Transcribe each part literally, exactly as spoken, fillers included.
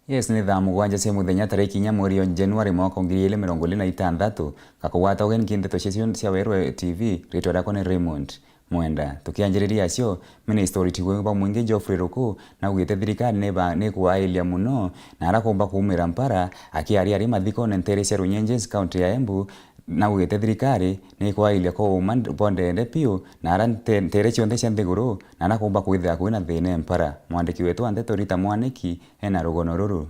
Yes, ni thaa mugwanja cia muthenya, tariki inya mweri o Januari mwaka wa ngiri igiri mirongo iri na itantatu. Gakugwata ugeni ki ndeto cia cio cia Weru T V, ritwa riakwa ni Raymond Mwenda. Tukianjiriria acio, Minister uriti bwa mwingi Geoffrey Ruku naugite thirikari niba-, nikugairia muno na ara kumba kuumira mpara akiaria ari mathikone ntere cia Runyenjes, kaunti ya Embu, naugite thirikari nikugairia kuuma bondene piu na ara nte-, ntere cionthe cia nthiguru na ara kumba kwithira kwina thina mpara. Mwandiki wetu wa ndeto Rita Mwaniki ena rugono ruru.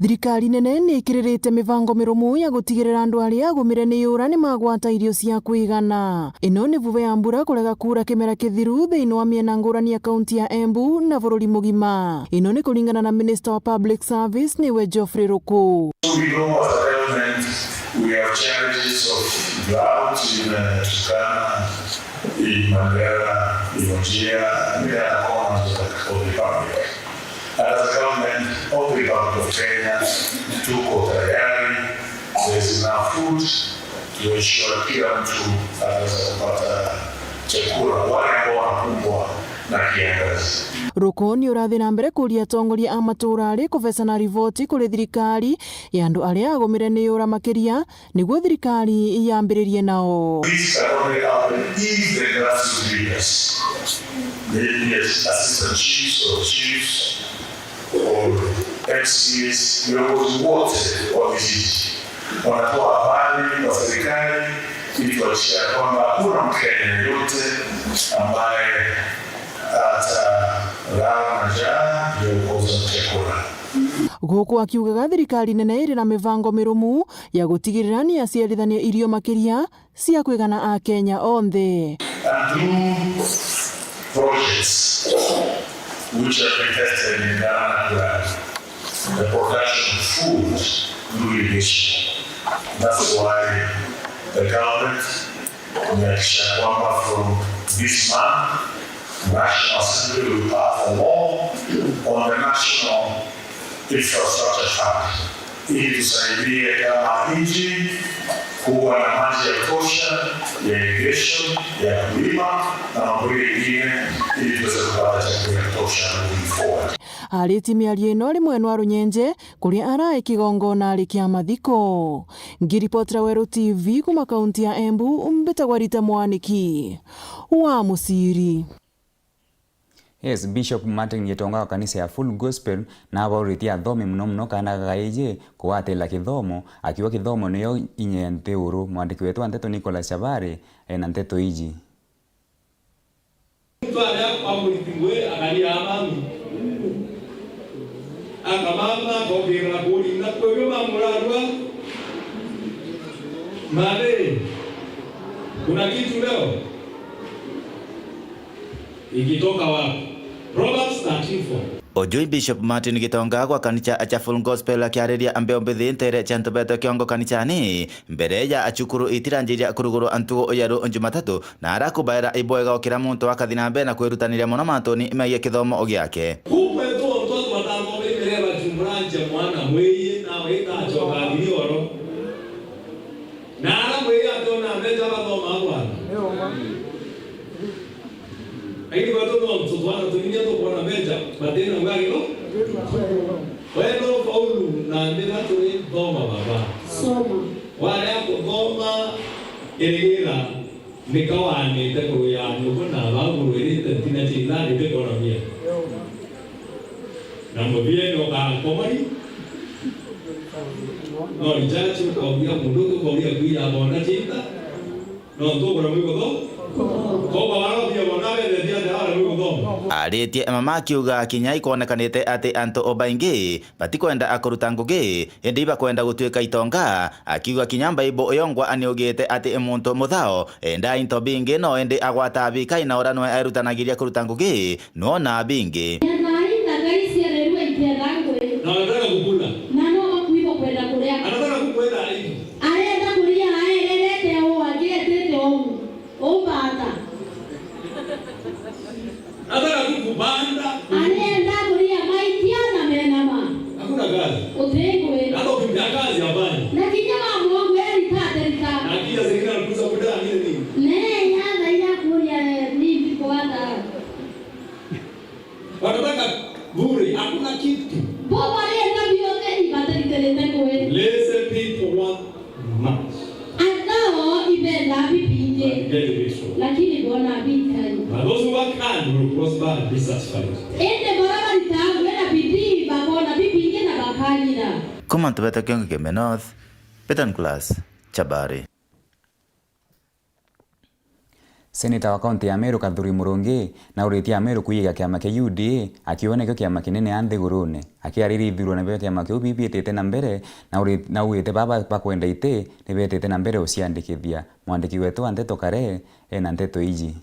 Thirikari nene ni ikiririte mibango mirumu ya gutigirira andu aria agumire ni yura ni magwata irio cia kwigana. Ino ni vuva ya mbura kurega kuura kimera kithiru thiini wa miena ngurani ya kaunti ya Embu na bururi mugima. Ino ni kuringana na Minister wa Public Service, niwe Geoffrey Ruku. We know as a government, we have challenges of drought in, uh, Turkana, in Mandera, in Wajir, and there are corners of the, of the republic. And as a government of the Republic of Kenya, tuko tayari, there is enough food to ensure kila mtu anaweza kupata chakula, wale ambao wanakumbwa na kiangazi. Ruku ni urathi na mbere kuria atongoria a matura ari kuvecana riboti kuri thirikari ya andu aria agumire ni yura makiria, niguo thirikari yambiririe nao. This can only happen if the grassroots leaders, the, the assistant chiefs or chiefs or M C As, viongozi wote wa vijiji wanatoa habari kwa serikali ili kuhakikisha kwamba hakuna Mkenya yeyote ambaye atalala na njaa ya kukosa chakula. Guku akiugaga thirikari nene iri na mibango mirumu ya gutigirira ni yaciarithania irio makiria cia kwigana Akenya onthe. And through projects which have been tested in Ghana, the production of food through irrigation. That's why the government imehakikisha kwamba from this month, National Assembly will pass a law on the National Infrastructure Fund, ili tusaidie kama nchi kuwa na maji ya kutosha ya irrigation, ya kulima na mambo mengine, ili tuweze kupata chakula ya kutosha moving forward. Aritie miario ino ari mwena wa Runyenje, kuria arai kigongona ari kia mathiko. Ngiripotera Weru T V kuma kaunti ya Embu, mbitagwa Rita Mwaniki wa Muciri. Yes, Bishop Martin Gitonga wa kanisa ya Full Gospel nabauritie athomi muno muno kana gagaiji kugwatira kithomo, akiuga kithomo niyo inya ya nthi uru. Mwandiki wetu wa nteto Nicholas Chabari ena nteto iji. Muntu aria kwa muriti ngui akaria amami. Akamama akongera kuringa kwebio mamurarua. Mari, kuna kitu leo? Ikitoka wapi? Proverbs thirteen four. Ujui Bishop Martin Gitonga gwa kanisa cha Full Gospel akiariria mbeo mbithi ntere cia ntubeto kiongo kanisani mbere ya cukuru itiranjiria kurugurwa ntugu ya ru Jumatatu, na arakubaira ibwega o kira muntu akathi na mbere na kwirutaniria mono mantuni megie kithomo giake. Kuu kwetu ontu antu batathomeire mireba chumbura nje mwana mwii nawe itachoka athiri oro. Na ara mwii ationa mbeca bathomaa bwana. Lakini kwetu no ontu twana tuninya tukwona mbeca batina ngagiro. Wenda ufaulu na nthi na turi thoma baba. Soma. Warea kuthoma irigira. Nika waanite kuru ya nyuku na bau burwirite ntina cia ithari bikona mia. Na muthiene ukankomori. No richachi ukauria mundu ungi ukauria kwi ya bonda cinta. No ntugura mwigutho. Koguo wara uthia bonda wethethia nja wara mwigutho. Aritie mama akiuga kinya ikwonekanite ati antu o baingi batikwenda akuruta ngugi, indi ibakwenda gutuika itonga, akiuga kinya Bible yongwa aniugite ati muntu muthao endaa into bingi, no indi agwataa bikai na uria nwe erutanagiria kuruta ngugi, nwonaa bingi. Ethaai ithaka iciarerua iketha ngui. Na wanataka kukula. Na no makuitho kwenda kuria. Anataka kukuweka aibu. Arenda kuria aererete uu, angi etite uu. Umbata. Nataka tu kupanda. Arenda kuria maikia na menama. Hakuna kazi. Utigwe. Hata ukimpea kazi hafanyi. Na kinya wamwongwe rita aterika. Na akija zingine anakuuliza, "Buda, nini nini?" Ne yatha ira kuria, eh, ni mbiko hata. Wanataka Much. Andao ibenda bibingi, But get this one. Lakini bona bikai. But those who work hard will prosper and be satisfied. Ende bara barita wena bidii bakona bibingi na bakanyira. Kuma ntubete kiongi Keme North, Betan Class, Chabari. Seneta wa kaunti ya Meru Kathuri Murungi nauritie Ameru kwiga kiama kia U D A akiuga nikio kiama kinene a nthigurune. Akiariria ithurano bia kiama kiu bibiitite na mbere, nauri-, naugite baba bakwenda iti nibetite na mbere uciandikithia. Mwandiki wetu wa nteto Kare ena nteto iji.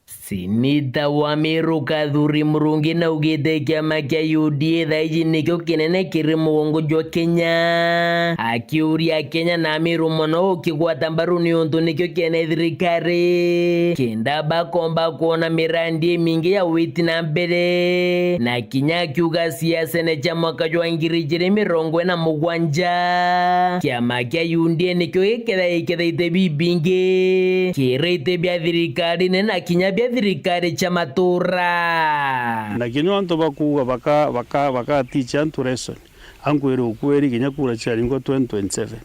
Seneta wa Meru Kathuri Murungi naugite kiama kia U D A thaiji nikio kinene kiri mugongo jwa Kenya. Akiuria Kenya na Ameru mono gukigwata mbaru niuntu nikio kiene thirikari, kenda bakomba kwona mirandi imingi ya witi na mbere, na kinya akiuga ciacene cia mwaka jwa ngiri ijiri mirongo ina mugwanja, kiama kia U D A nikio giketha-, gikethaite bibingi kiri iti bia thirikarine na kinya bia thirikari cia matura. Na kinya antu bakuuga baka, baka, baka teach antu lesson. Ankwire ukweri, kinya kura ciaringwa twenty twenty-seven,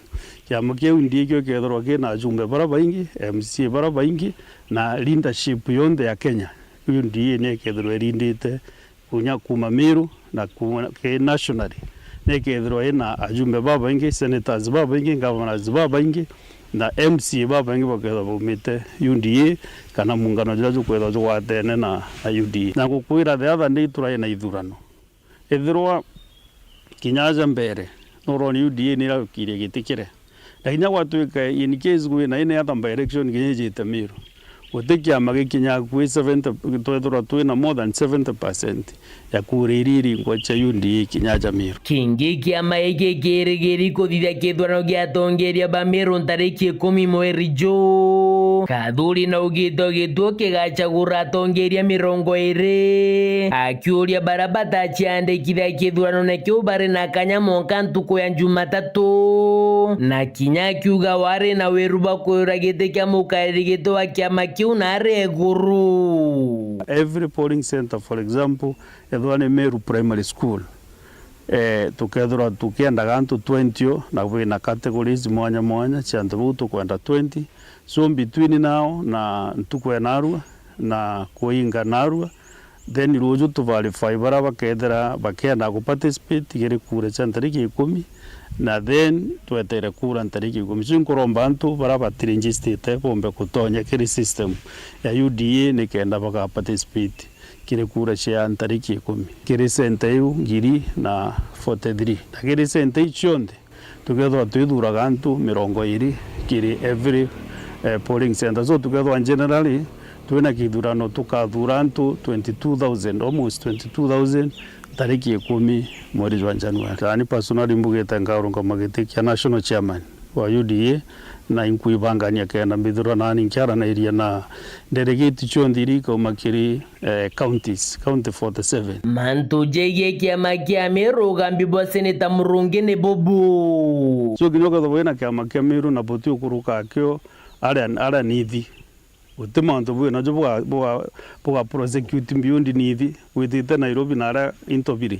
kiama kiu ndikio kethirwa kina ajumbe bara baingi, M C A bara baingi, na leadership yonthe ya Kenya. Kiu ndii ni kethirwa irindite kunya kuma Meru na kuma ki nationally, ni kethirwa ina ajumbe babaingi, senators babaingi, governors babaingi, na M C A babaingi bakethirwa baumite U D A kana muungano juria jukwethirwa jugwatene na, na U D A. Na ngukwira, the other day turai na ithurano. Ethirwa kinya aja mbere, nuroni U D A nirakirie giti kiria. Na kinya gwatwika in case kwina any other by-election kinya ijite Meru, guti kiama gikinya akui seventy, twethirwa twina more than seventy percent ya kura iria iringwa cia U D A kinya aja Meru. Kingi kiama giki kirigiri kuthithia kithurano gia atongeria ba Meru ntariki ikumi mweri juu. Kathuri naugite gituo kigacagura atongeria mirongo iri. Akiuria baria bataciandikithia kithuranone kiu bari na kanya mwanka ntuku ya Jumatatu, na kinya akiuga wari na wiru bwa kuyura giti kia mukariri giti wa kiama kiu nari iguru. Every polling centre, for example, ethirwa ni Meru Primary School, eh, tukethirwa tukiendaga antu twenty o, na kwina categories mwanya mwanya cia antu bau tukwenda twenty. So between now na ntuku ya narua na kuinga narua, then ruuju tu verify baria bakethira bakienda ku participate kiri kura cia ntariki ikumi, na then twetere kura ntariki ikumi. So nkuromba antu baria batiregistered bombe kutonya kiri system ya U D A nikenda baka participate kiri kura cia ntariki ikumi. Kiri center iu ngiri na forty-three. Na kiri center iu cionthe, tukethirwa twithuraga antu mirongo iri kiri every, eh, polling center. So tukethirwa generally twina kithurano tukathura antu twenty-two thousand, almost twenty-two thousand ntariki ikumi mweri jwa January. Yaani personally mbugite nkarungama giti kia national chairman wa U D A, na inkwibangania kenda mbithirwa nani nkiaranairia na delegate cionthe iria ikauma kiri, eh, counties, county forty-seven. Mantu jegie kiama kia Meru, ugambi bwa Seneta Murungi ni bubu. So kinya ukethirwa wina kiama kia Meru na buti ukuruka akio aria, aria nithi. Guti mantu bwinajo buga, buga, buga prosecute beyond nithi, witite Nairobi na aria into biri.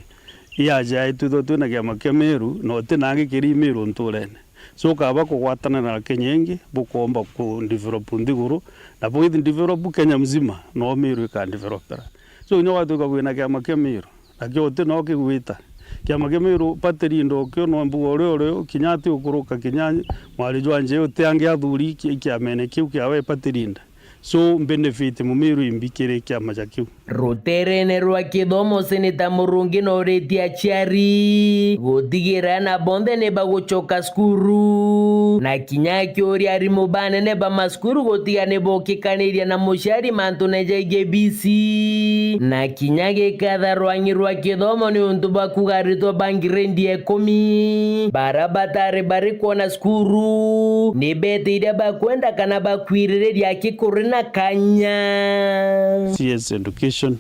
Iaja itwithwa twina kiama kia Meru, na uti nangi kiri Meru nturene. So ukaba kugwatanira na Kenya ingi, bukomba ku develop nthiguru, na bwithi develop Kenya mzima, no Meru ika developera. So kinya gwatuika kwina kiama kia Meru, nakio uti no kigwita. Kiama kia Meru party leader ukio no mbuga uria urio, kinya ati ukuruka, kinya mwari jwa njei uti angi athuri ki-, kiamene kiu kiawe party leader. So benefit Mumiru imbi kiri kiama ja kiu. Ruterene rwa kithomo, Seneta Murungi noritie aciari gutigira ana bonthe ni bagucoka cukuru, na kinya akiuria arimu banene ba macukuru gutiga ni bokikaniria na muciari mantune jegie fees, na kinya gikatha rwang'i rwa kithomo niuntu bwa kuuga aritwa ba grade ya ikumi bara batari bari kwona cukuru ni beteire bakwenda kana bakwiririria aki kuri na kanya. C S education.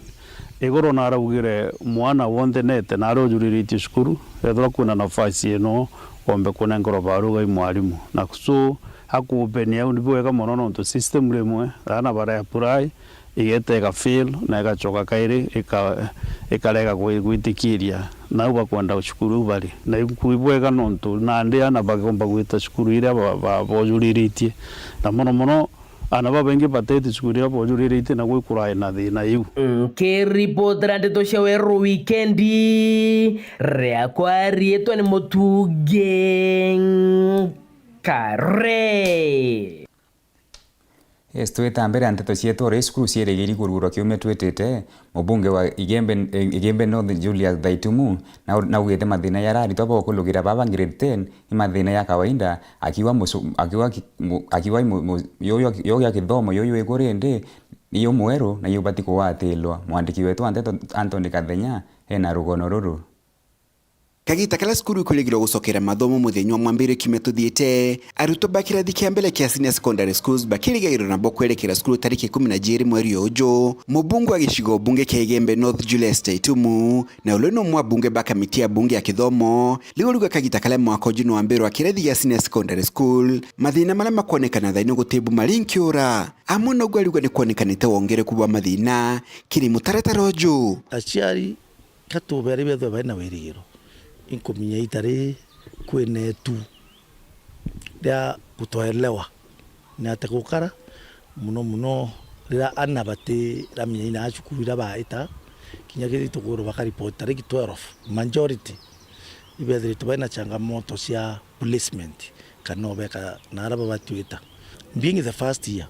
Iguru naraugire mwana wonthe nete nari ujuriritie cukuru, ethirwa kwina nafasi ino, wombe kunenkerwa baruga i mwarimu. Na so, akupenia au ni bwega mono nontu system rimwe, aana bara apply, igeta igafail na igacoka kairi ika-, ikarega gwi-, gwitikiria nau bakwenda cukuru iu bari. Na iu ibwega nontu nandi ana bagomba gwita cukuru iria ba-, ba-, bojuriritie. Na mono mono ana babaingi bateti cukuru iria bojuriritie na gwikurae na thina iu. Nkiripotera ndeto cia Weru Wikendi, riakwa riitwa ni Mutungi Kare. Yes, twita mbere ya nteto cietu, uria cukuru ciirigiri kurugurwa kiumia twitite, mubunge wa Igembe, Igembe North Julius Thaitumu na, naugite mathina jaria aritwa baukulugira baba grade ten ni mathina ja kawaida, akiuga musu-, akiuga ki-, mu-, akiuga mu-, mu-, yuyu aki-, yuyu ya kithomo yuyu ikurindi ni yumweru na yubati kugwatilwa. Mwandiki wetu wa nteto Anthony Kathenya ena rugono ruru. Kagita karia cukuru ikwirigirwa gucokera mathomo muthenya wa mwambire kiumia tuthiite, arutwo ba kirathi kia mbere kia senior secondary schools bakirigagirwa nabo kwerekera cukuru tariki ikumi na jiiri mweri uju. Mubunge wa gicigo bunge kia Igembe North Julius Taitumu, na uria ni umwe wa bunge ba kamiti ya bunge ya kithomo, riu ariuga kagita karia mwaka uju ni wambirwa kirathi gia senior secondary school, mathina maria makwonekana thaino gutibu marinkiura. Amwe naugu ariuga ni kwonekanite wongereku bwa mathina kiri mutaratara uju. Aciari Ka tubere bethwe bari na wirigiro, inkuminya itari kwina itu ria kutoelewa ni atia gukara, muno muno riria ana batiramenya ina cukuru iria baita, kinya kiri tukwirwa bakaripoti tariki twelve, majority ibethiritwe bari na changamoto cia placement, kana obeka na aria babati gwita. Being the first year,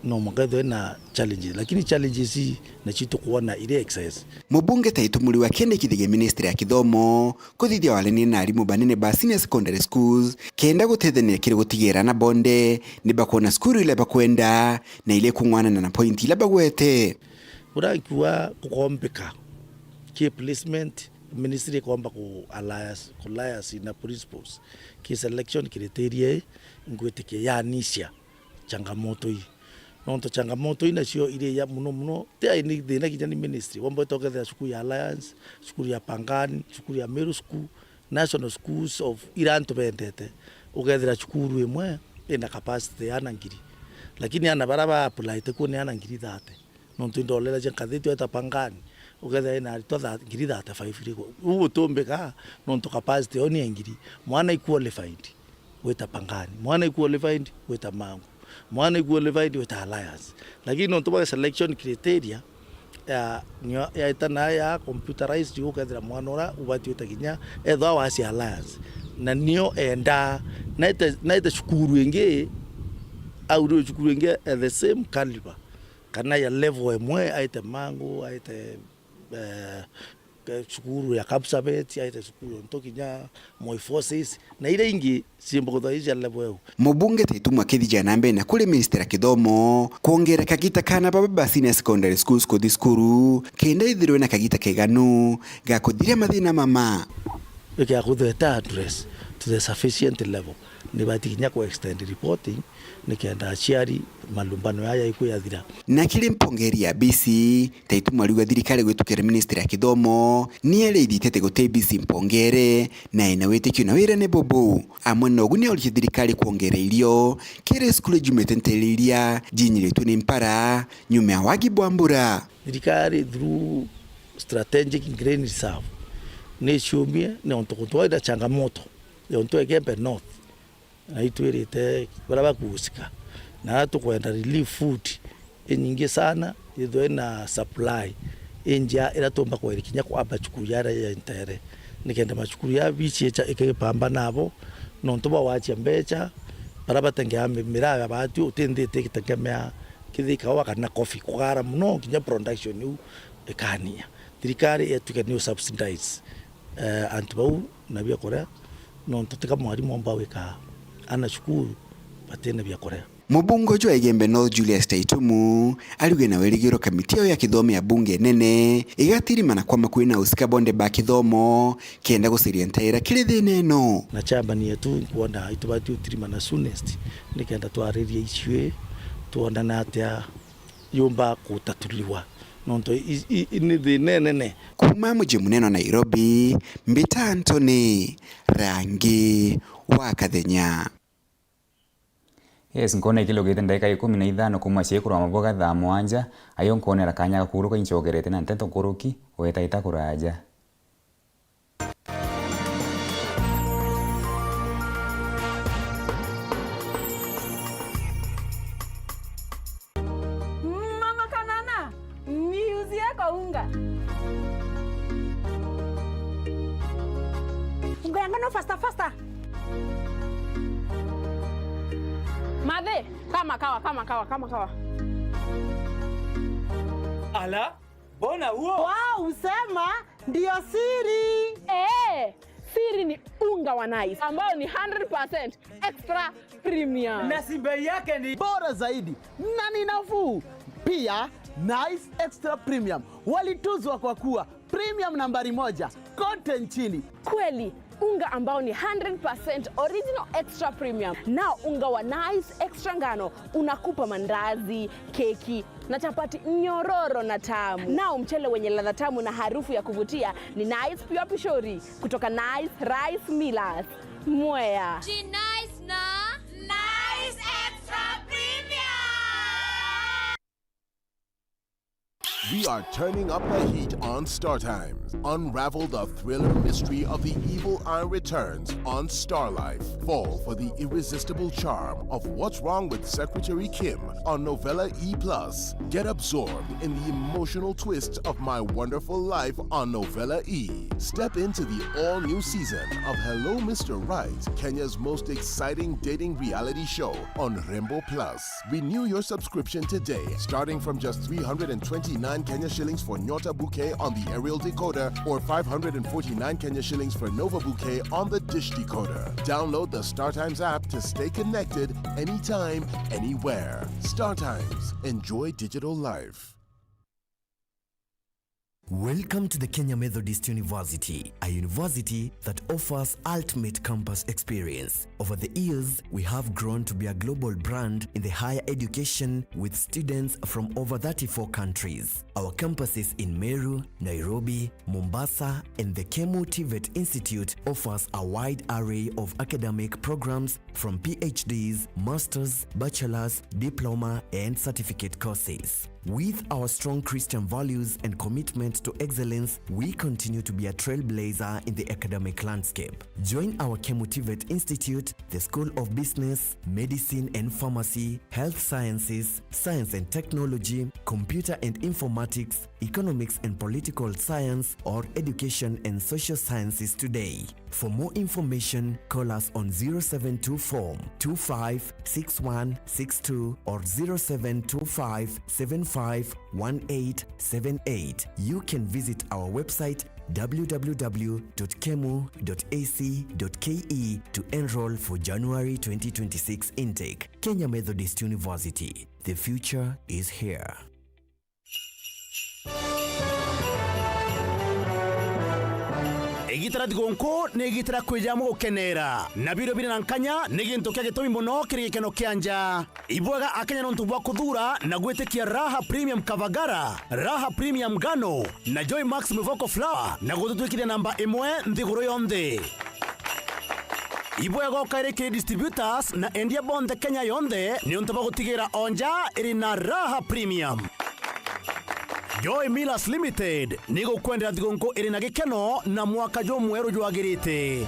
no mwanka ithwe na challenges, lakini challenges ii nacio tukwona iri excess. Mubunge Taitumu riu akiendekithagia ministry ya kithomo kuthithia warania na arimu banene ba senior secondary schools kenda gutethania kiri gutigira ana bonde ni bakwona cukuru iria bakwenda na iria ikung'wanana na point iria bagwete. Uria nkiuga gukombeka ki placement, ministry ikomba ku alliance, ku liaise na principals ki selection criteria ii, ngwitikia yanisia changamoto ii. Nontu changamoto ii nacio iri ya muno muno, ti ai ni thina kinya ni ministry. Womba wita ukethira cukuru ya Alliance, cukuru ya Pangani, cukuru ya Meru School, national schools of ira antu bendete, ukethira cukuru imwe ina capacity ya ana ngiri. Lakini ana bara ba apply ti kuo ni ana ngiri thate. Nontu indorera cia nkathiti weta Pangani, ukethira ina aritwa tha-, ngiri thirty-five iri kuo. Uu gutumbika, nontu capacity yao ni ya ngiri. Mwana i qualified gwita Pangani. Mwana i qualified gwita Mangu. Mwana i qualified gwita Alliance. Lakini nontu bwa selection criteria, ya, nio yaita nayo ya computerized, ukethira mwana uria ubati gwita kinya ethwa wasi Alliance. Na nio endaa, naite, naite cukuru ingi, au ndio cukuru ingi at the same caliber. Kana ya level imwe, aite Mangu, aite, eh, ke-, cukuru ya Kapsabet, aite cukuru onto kinya Moi Forces, na iria ingi ciimba kwithwa ii cia level iu. Mubunge Taitumu akithijana na mbere na kuri ministry ya kithomo kwongera kagita kana baba ba senior secondary schools kuthi cukuru, kenda ithirwe na kagita keganu ga kuthiria mathina mama. Ikia kuthweta address to the sufficient level, ni bati kinya ku extend reporting, nikenda aciari malumbano yaya ikwiyathira. Na kiri mpongeri ya B C, Taitumu ariuga thirikari gwitukira ministry ya kithomo ni ere ithitete guti B C mpongere, na ina witikio na wira ni bubu. Amwe na ugu ni auritie thirikari kwongera irio kiri cukuru ijumite ntere iria jinyiritwe ni mpara nyuma ya wagi bwa mbura. Thirikari through strategic green reserve ni ciumie ni ontu gutwaira changamoto ya ontu Igembe North. Na itwirite baria bakuhusika, na aria tukwenda relief food inyingi sana, ithwe na supply injia iria tumba kweri kinya kwamba cukuru ya, ya ntere, nikenda macukuru ya bici icha ikipamba nabo, nontu bwa gwachia mbecha, baria batengea mi-, miraa ya bati, uti nthi ititegemea kithikawa kana coffee, kugara muno, kinya production iu ikania. Thirikari yetuke ni u subsidize, eh, antu bau na biakuria, nontu tika mwarimu omba gwika ana cukuru batina biakuria. Mubunge uju wa Igembe North Julius Taitumu ariuge na wirigiro kamiti yao ya kithomo ya bunge nene igatirimana kwa makui na usika bonde ba kithomo kenda guciria ntaira kiri thina ino. Na chairman yetu nkwona itubati utirimana soonest nikenda twaririe issue ii, twonana atia yumba gutatuliwa, nontu i, i, i, ni thina inene. Kuuma muji munene wa Nairobi, mbita Anthony Rangi wa Kathenya. Yes, nkona ikilugite ndagika ikumi na ithano kuuma ciaikurwa maboga thaa mwanja, ayo nkonera kanya ga kuruka incokerete na nteto nkuruki, wetaita kuraja. Mama Kanana, niuzie kwa unga. Unga ya ngano faster, faster. Mathe, kama kawa, kama kawa, kama kawa. Ala, mbona huo? Wow, usema ndio siri. Eh, siri ni unga wa Nice ambao ni hundred percent extra premium. Na si bei yake ni bora zaidi na ni nafuu. Pia, Nice Extra Premium walituzwa kwa kuwa premium nambari moja kote nchini. Kweli, unga ambao ni hundred percent original extra premium. Nao unga wa Nice Extra Ngano unakupa mandazi, keki na chapati nyororo na tamu. Nao mchele wenye ladha tamu na harufu ya kuvutia ni Nice Pure Pishori kutoka Nice Rice Millers, Mwea. Ji Nice na Nice Extra Premium. We are turning up the heat on Star Times. Unravel the thriller mystery of the evil eye returns on Star Life. Fall for the irresistible charm of What's Wrong with Secretary Kim on Novella E plus. Get absorbed in the emotional twist of My Wonderful Life on Novella E. Step into the all-new season of Hello Mister Right, Kenya's most exciting dating reality show on Rembo Plus. Renew your subscription today, starting from just three hundred and twenty-nine Kenya shillings for Nyota Bouquet on the aerial decoder or five hundred and forty-nine Kenya shillings for Nova Bouquet on the dish decoder. Download the StarTimes app to stay connected anytime, anywhere. StarTimes. Enjoy digital life. Welcome to the Kenya Methodist University, a university that offers ultimate campus experience. Over the years, we have grown to be a global brand in the higher education with students from over thirty-four countries. Our campuses in Meru, Nairobi, Mombasa, and the Kemu TVET Institute offers a wide array of academic programs from PhDs, masters, bachelors, diploma, and certificate courses. With our strong Christian values and commitment to excellence, we continue to be a trailblazer in the academic landscape. Join our Kemu TVET Institute, the School of Business, Medicine and Pharmacy, Health Sciences, Science and Technology, Computer and Informatics, Economics and Political Science, or Education and Social Sciences today. For more information, call us on zero seven two four two five six one six two or zero seven two five seven five one eight seven eight. You can visit our website, w w w dot kemu dot a c dot k e, to enroll for January twenty twenty-six intake. Kenya Methodist University, the future is here. Igita ria thigunku ni igita ria kwija amwe gukenera, na birio biri na nkanya ni gintu kia gitumi mono kiri gikeno kia nja. Ibwega Akenya nontu bwa kuthuura na gwitikia Raha Premium Kavagara, Raha Premium Ngano, na Joy Max Mivoko Flour na gututwikithia namba imwe nthiguru yonthe. Ibwega ukairi kiri distributors na endia bonthe Kenya yonthe niuntu bwa gutigira o nja iri na Raha Premium. Joy Millers Limited ni gukwendera thigunku iri na gikeno na mwaka jumweru jwagirite.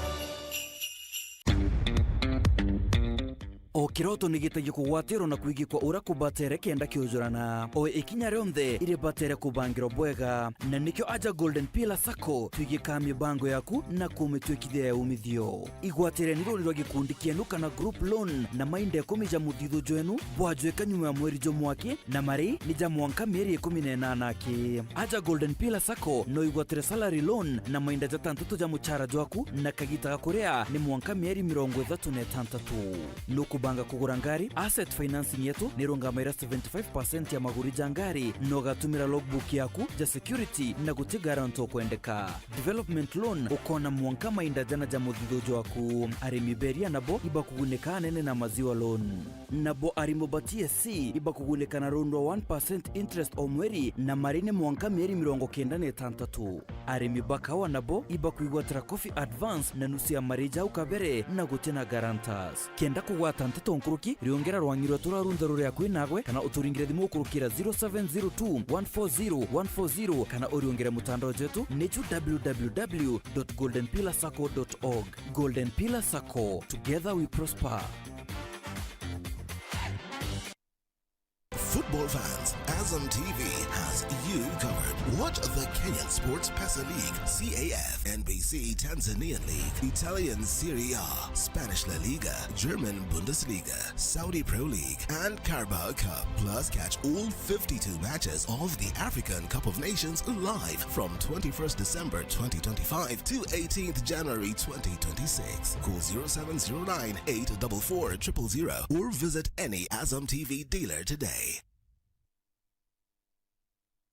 O kiroto ni gitagia kugwatirwa na kwigikwa uria kubatere kenda kiujurana. O ikinya rionthe iribatere kubangirwa bwega, na nikio aja Golden Pillar Sacco twigikaa mibango yaku na kumitwikithia ya umithio. Igwatire ni ruri rwa gikundi kienu kana group loan na mainda ikumi ja muthithu jwenu bwajwika nyuma ya mweri jumwe aki, na mari ni ja mwanka mieri ikumi na inana aki. Aja Golden Pillar Sacco no igwatire salary loan na mainda jatantatu ja muchara jwaku, na kagita ga kuria ni mwanka mieri mirongo ithatu na itantatu. Nukubanga kugura ngari? Asset financing yetu ni irungamaira seventy-five percent ya maguri ja ngari, na ugatumira logbook yaku ja security na guti guarantor ukwendeka. Development loan ukona mwanka mainda jana ja muthithu jwaku. Arimi beria nabo ibakugunika anene na maziwa loan. Nabo arimo ba T S C ibakugunika na rundwa one percent interest o mweri, na mari ni mwanka mieri mirongo kenda na itantatu. Arimi ba kawa nabo ibakwigwatira coffee advance na nusu ya mari jau kabere na guti na guarantors. Kenda kugwata Nteto nkuruki, riongera rwang'i rwetu rwa runtha ruri akui nagwe, kana uturingire thimu ukurukira zero seven zero two one four zero one four zero, kana uriongere mutandao jwetu, nichu w w w dot golden pillar sacco dot org. Golden Pillar Sacco, together we prosper. Football fans, Azam T V has you covered. Watch the Kenyan Sports Pesa League, C A F, N B C Tanzanian League, Italian Serie A, Spanish La Liga, German Bundesliga, Saudi Pro League, and Carabao Cup. Plus, catch all fifty-two matches of the African Cup of Nations live from twenty-first December twenty twenty-five to eighteenth January twenty twenty-six. Call zero seven zero nine eight double four triple zero or visit any Azam T V dealer today.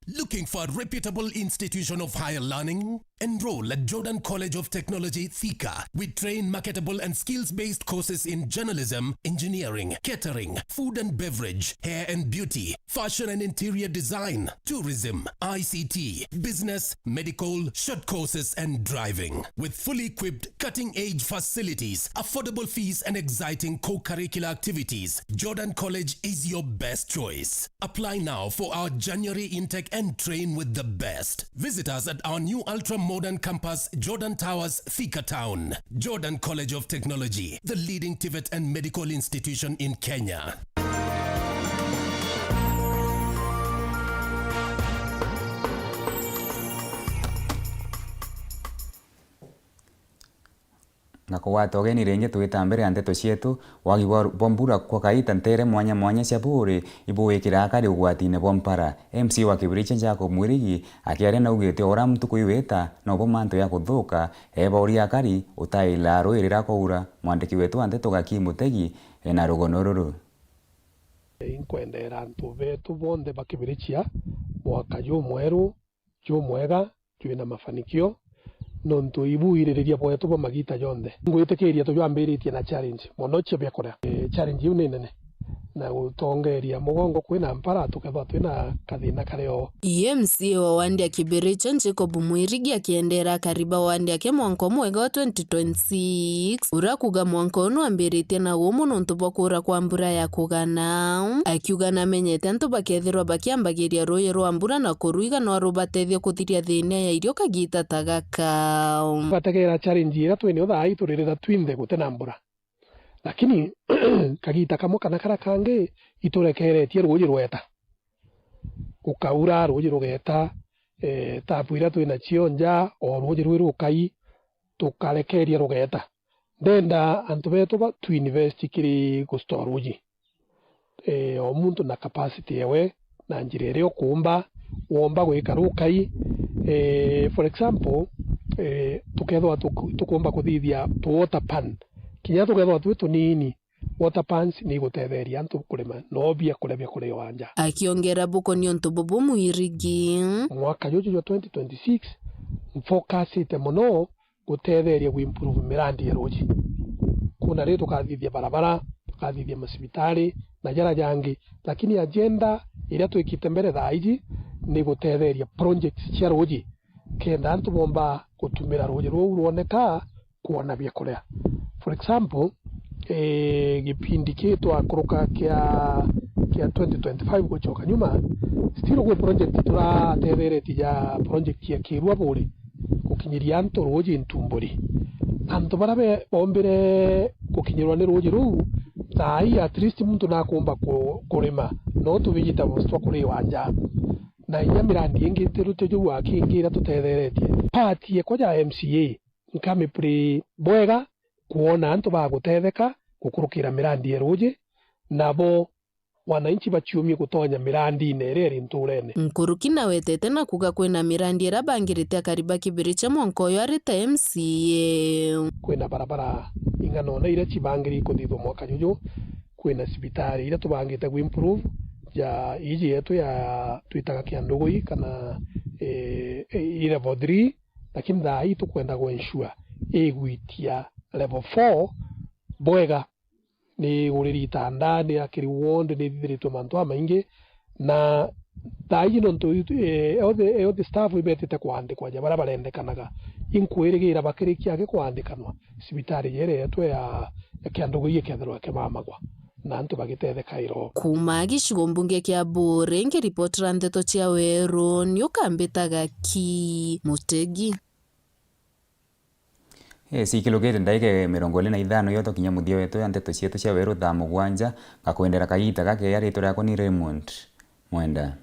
Looking for a reputable institution of higher learning? Enroll at Jordan College of Technology, Thika. We train marketable and skills-based courses in journalism, engineering, catering, food and beverage, hair and beauty, fashion and interior design, tourism, I C T, business, medical, short courses, and driving. With fully equipped, cutting-edge facilities, affordable fees, and exciting co-curricular activities, Jordan College is your best choice. Apply now for our January intake and train with the best. Visit us at our new ultra-modern campus, Jordan Towers, Thika Town. Jordan College of Technology, the leading TVET and medical institution in Kenya. Na kugwata ugeni ringi twita mbere ya nteto cietu, wagi bwa, bwa mbura kwa kaita nteere mwanya mwanya cia buuri ibuwikira akari ugwatine bwa mpara. M C A wa Kibiriche Jacob Mwirigi akiaria naugite ura ntuku iwita nobo mantu ya kuthuka, ebauria akari utaila rui riria kwaura. Mwandiki wetu wa nteto Gaki Mutegi ena rugono ruru. Inkwendera antu betu bonthe ba Kibirichia mwaka jumweru, jumwega, jwina mafanikio, nontu ibu iririria bwetu bwa magita jonthe. Ngwitikiria tujwambiritie na challenge mono cia biakuria. E, challenge iu ni nene, na gutongeria mugongo kwina mpara tukethwa twina kathina kario. M C A wa wandi ya Kibiriche Jacob Mwirigi akiendera akari ba wandi yake mwanka umwega wa twenty twenty-six, uria kuga mwanka uu nwambiritie na umu nontu bwa kuura kwa mbura ya kugana, akiuga namenyete antu bakethirwa bakiambagiria ruuji rwa mbura na kurwiga no rubatethie kuthiria thina ya irio kagita ta gaka. Bategera challenge iria twinio thaa ii turirira twinthe guti na mbura. Lakini kagita kamwe kana karia kangi iturekeretie ruuji rweta. Gukaura, ruuji rugeta, eh, tapu iria twinacio nja, o ruuji rwi rukai, tukarekeria rugeta. Ndenda antu betu ba, tu invest kiri gustore ruuji. Eh, o muntu na capacity ewe, na njira iria ukuumba, womba gwika rukai. Eh, for example, eh, tukethwa tuku-, tukuumba kuthithia tu water pan. Kinya tukethwa twi tunini, water pans ni igutetheria antu kurima, no biakuria bia kuria wanja. Akiongera bukonia untu bubu Mwirigi. Mwaka juju jwa twenty twenty-six, nfocusite mono gutetheria gu improve mirandi ya ruuji. Kuna ri tukathithia barabara, tukathithia macibitari, na jaria jangi, lakini agenda iria twikite mbere thaa iji ni gutetheria projects cia ruuji, kenda antu bomba gutumira ruuji ruu rwoneka kwona biakuria. For example, eh, gipindi ki twakuruka kia, kia twenty twenty-five gucoka nyuma, still gwi project turatetheretie ja project ya Kirua Buri, gukinyiria antu ruuji Ntumburi. Antu baria be-, bombire gukinyirwa ni ruuji ruu, thaa ii at least muntu nakumba ku-, kurima, no tubijita twa kuriwa nja. Na inya mirandi ingi ntirute juu aki ingi iria tutetheretie. Part yekwa ja M C A, nkamiplay bwega kwona antu bagutetheka gukurukira mirandi ya ruuji, nabo wananchi baciumie gutonya mirandine iria iri nturene. Nkuruki nawetete na kuga kwina mirandi iria bangirite akari ba Kibiriche mwanka uyu ari ta M C A. Kwina barabara ing'ana ona iria cibangiri kuthithwa mwaka juju, kwina cibitari iria tubangite gu improve, ja iji yetu ya twitaga Kiandugui kana, eh, eh, i level three, lakini thaa ii tukwenda gu ensure igwitia level four bwega. Ni iguriri itanda, ni akiri ward, ni ithithiritwe mantu jamaingi, na thaa iji nontu, eh, health, health staff ibetite kwandikwa ja baria barendekanaga, inkwirigira bakirikia aki kwandikanwa, cibitari jere yetu ya, kia ndugu igikethirwa kimamagwa na antu bagitethekaira o. Kuuma gicigo mbunge kia Buuri, nkiripotera nteto cia Weru, ni ukambitaga ki Mutegi. Yes, ikilukite ndaika mirongo iri na ithano yo tukinya muthia wetu ya nteto cietu cia Weru thaa mugwanja, ngakwendera kagiita gakega. Ritwa riakwa ni Raymond Mwenda.